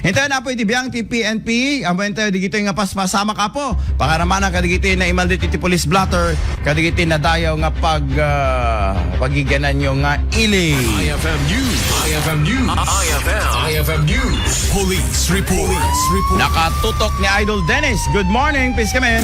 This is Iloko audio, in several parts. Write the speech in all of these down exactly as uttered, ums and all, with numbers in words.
Hintay na po iti biang ti P N P, ammo hintay digitoy nga paspasamak, Apo. Pakaramana kadigiti naimal ditoy ti police blotter, kadigiti nadayaw nga pag, ah, pagigananyo nga ili. I F M News. I F M News. I F M. I F M News. Police report. Police report. Nakatutok ni Idol Dennis. Good morning, please come in.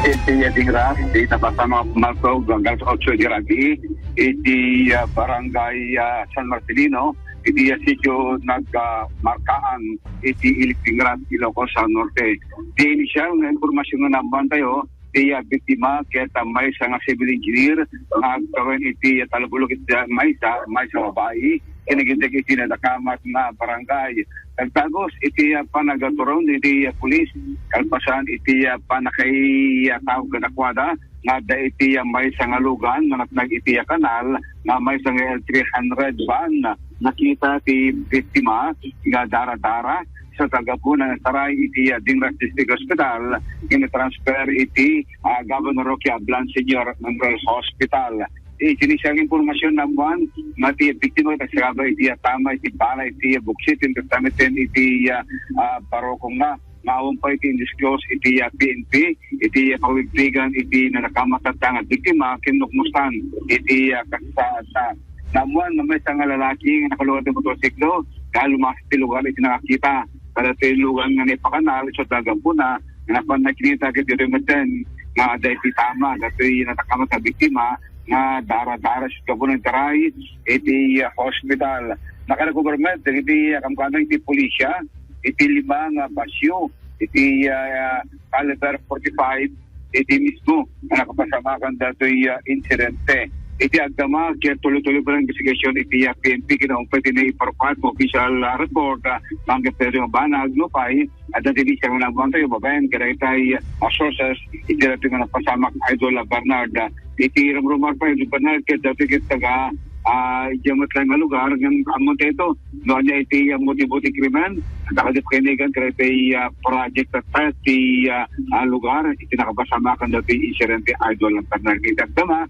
Iti, ah, dingra, di napasama maltog, hanggang sa otso di rabii, iti, ah, barangay, ah, San Marcelino, iti, ah, sitio nag, ah, Markaan, iti Iligpingrat, Ilocos, ah, Norte. Di initial nga impormasyon nga naammoan tayo, ti, ah, biktima ket, ah, maysa nga civil engineer nga agtawen iti, ah, talabulok iti, ah, maysa, maysa nga babayi, kinaginteg iti nadakamat nga barangay. Nagtagos iti, ah, panagturon iti, ah, pulis kalpasan iti, ah, pannakaiyatawag kadakuada nga adda iti, ah, maysa nga lugan nga natnag iti, ah, kanal nga maysa nga L three hundred van. Nakita ti biktima nga dara-dara sa tagapuna nga taray iti, ah, Dingras District Hospital, ina-transfer iti, ah, Governor Roque Ablan Senior Memorial Hospital. Iti initial nga impormasyon, naammoan nga ti biktima ket agsakaba iti, ah, tama iti bala iti, ah, buksit, ken kastamiten iti, ah, ah, barokongna. Maawan pay iti indisclose iti, ah, P N P, iti, ah, pawigpigan iti nadakamat nga biktima, kinukmustan iti, ah, kasasaadda. Naammoan nga maysa nga lalaki nga nakalugar ti motorsiklo, nga lumaas ti lugar iti nakakita. Kada ti lugar nga naipakanal, isu ti naggampuna, nga napan nakita ket ditoy metten nga adda iti tama, datoy nadakamat nga biktima, nga dara-dara sa kabunan taray iti, ah, hospital. Nakarecover met dagiti, ah, kamkameng ti pulisya, iti lima nga basyo, iti, ah, caliber forty-five, iti mismo nga nakapasamakan datoy, ah, insidente. Iti agdama, ket tuloy-tuloy pa lang investigasyon iti, ah, P N P, kinaumpat iti naiparupat nga official, ah, report, ah, mangget tayo nga banag, no, pay, adda ti siya nga nabuan tayo, babaen, kadagitay, ah, sources, iti datoy nga napasamak, Idol, ah, Bernard, ah, iti rumrumar pa, Idol Bernard, ket datoy ket taga, ah, idiay met lang nga lugar, ngem ammo tayo ito, no, ania iti, ah, motibo ti krimen, at akadip kainigan, kadagitay, ah, project at ti, ah, ah, lugar, iti nakapasamakan datoy insidente, Idol, ah, Bernard, ket agdama,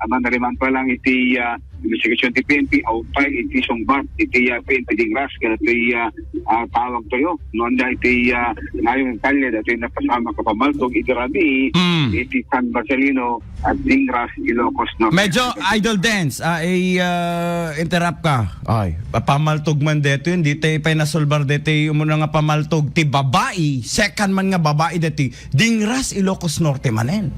aman nariman pa lang iti, ah, investigasyon ti P N P, awan pay iti sungbat iti, ah, P N P Dingras, kadatoy, ah, ah, tawag tayo. No, anda iti, ah, ngayon kalye, datoy napasamak a pamaltog iti rabii, Mm. iti San Marcelino, at Dingras, Ilocos Norte. Medyo, Idol Dens, ah, i, ah, interrupt ka. Ay, pamaltog man dito yun. Di tayo pa'y nasulbar dito yung muna nga pamaltog. Ti babae, second man nga babae dito. Dingras, Ilocos Norte manen.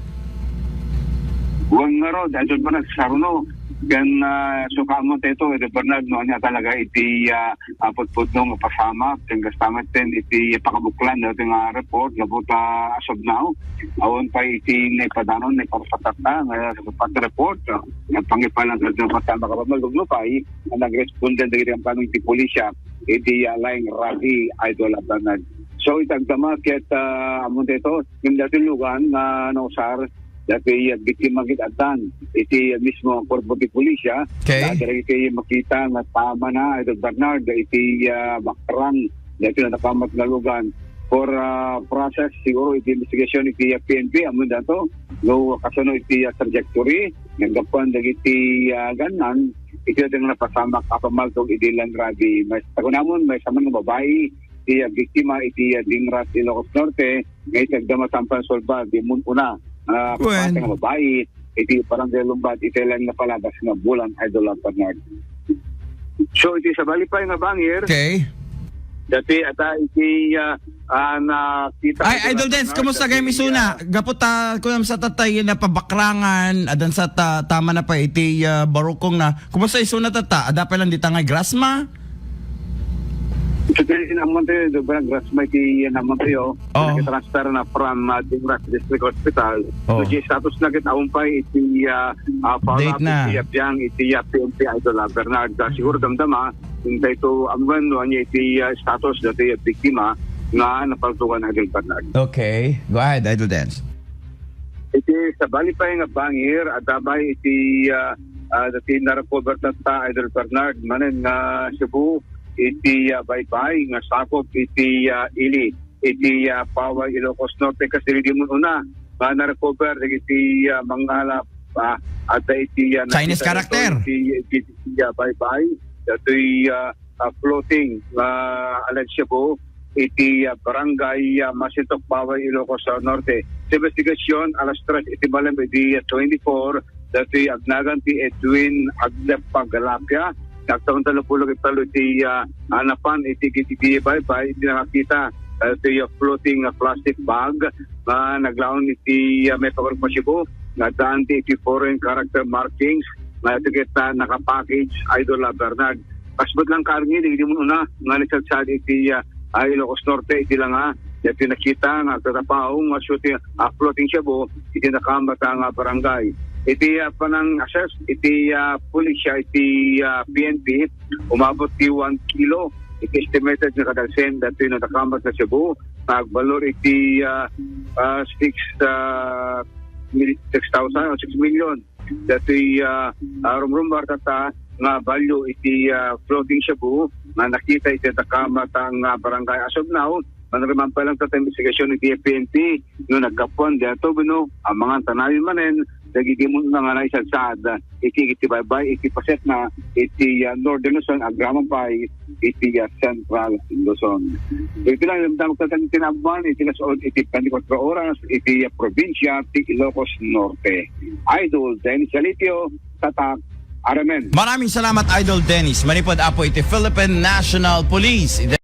Wen ngarud, Idol Bernard, saruno. Ken, ah, sukamo tayo ito, Idol Bernard, no, anya talaga iti, ah, ah, putputno nga pasamak, ken gastamet ten iti pakabuklan, dati nga report, gapu ta as of now, awan pa iti naipadanon, naipapatak na, nga sa pati report, ah, nga pangipalang sa mga pasamak, kapag magugno pa, eh, ang nag-responden dagiti ang kanong iti pulisya, iti, ah, line rally, Idol Bernard. So, itang dama, ket, ah, amun ito, Ngem dati lugan nga nausar, dati, ah, biktima ket addan iti, ah, mismo a kuerpo ti pulisya. Okay. Dati iti makita nga tama na, Idol Bernard, iti, ah, bakrang, dati nadakamat nga lugan. For, ah, process, siguro iti investigation iti, ah, P N P, amun dato, no, kasano iti, ah, trajectory, naggapuan dagiti, ah, gannan, iti dati nga napasamak a pamaltog iti land rally. May, tagunamon, maysa man nga babae, iti, ah, biktima iti, ah, Dingras, Ilocos Norte, nga iti agdama sampan sulbad, di mun una, ah, Wen. Kapatay nga babae, iti barangay Lumban, iti lang napalabas nga bulan, Idol Bernard. So, iti sabali pa nga bangir, Okay. dati ata iti, ah, ah, nakita Ay, iti Idol Dens, Bernard, kumusta dati, kayo misuna? ah, Gapu ta, kung sa tatay, napabakrangan, adan sa ta-, tama na pa iti, ah, barukong na. Kumusta isuna tata? Ada pa lang di tangay grasma? Sa kaya sinaman tayo, do ba, grasma iti naman tayo. Oo. Nagtransfer na from, ah, Dingras District Hospital. Oo. So, di status na kita umpay iti, ah, ah, follow-up Date na. Iti, ah, biang, iti, ah, P N P Idol, ah, Bernard. Ah, siguro damdama, hintay to, amban, no, anya iti, ah, status dati, ah, biktima nga napaltukan, Idol Bernard. Okay. Go ahead, Idol Dance. Iti sabali pay nga bangir, adda pay iti, ah, ah, dati na-recover tatta, Idol Bernard, manen nga Cebu, iti, ah, baybay nga sakop iti, ah, ili, iti, ah, Paway, Ilocos Norte, kas dili di mun una, nga na-recover dagiti, ah, mangalap, ah, adda iti, ah, Chinese nakita character. Iti, iti, iti, ah, baybay. datoy, ah, ah, floating nga alleged shabu iti, ah, barangay, ah, Masintok, Baway, Ilocos, ah, Norte. Sa investigasyon, alas tres iti malem iti, ah, twenty-four, datoy agnagan ti Edwin Aglep Pagalapia. Nagtaon tallo puluh ket tallo iti, ah, anapan iti, iti, iti baybay, iti nakakita, ah, iti, ah, floating, ah, plastic bag nga naglaon iti, ah, may pagarupon Cebu, nga daan ti iti foreign character markings, nga iti ket, ah, nakapackage, Idol, ah, Bernard. Kasbut lang karni, di, di mo una, nga nagsadsad iti, ah, ah, Ilocos Norte, iti langa, iti nakita, nga tatapaw, nga shooting, ah, floating shabu, iti nakamata nga barangay. Iti, ah, panang-assess, iti, ah, pulisya, iti, ah, P N P, umabot ti one kilo, iti estimated nga kadalsen, datoy nakamat nga shabu, nga agbalor iti, ah, ah, six, ah, mil-, six thousand o six million. Datoy, ah, ah, rumrumbar tatta nga value iti, ah, floating shabu nga nakita iti nakamat nga barangay. As of now, manriman pa lang tatta investigasyon iti P N P no naggapuan diay atoy wenno amangan ta nayon manen dagiti umuna nga naisadsad iti, iti baybay, iti paset na iti, ah, Northern Luzon, agraman pay iti, ah, Central Luzon. Iti lang, damdam tatta ti naammuan, iti las-, iti twenty-four oras, iti, ah, probinsya ti Ilocos Norte. Idol Dennis Alitio, Tatak, R M N. Maraming salamat, Idol Dennis. Manipud, Apo, iti Philippine National Police.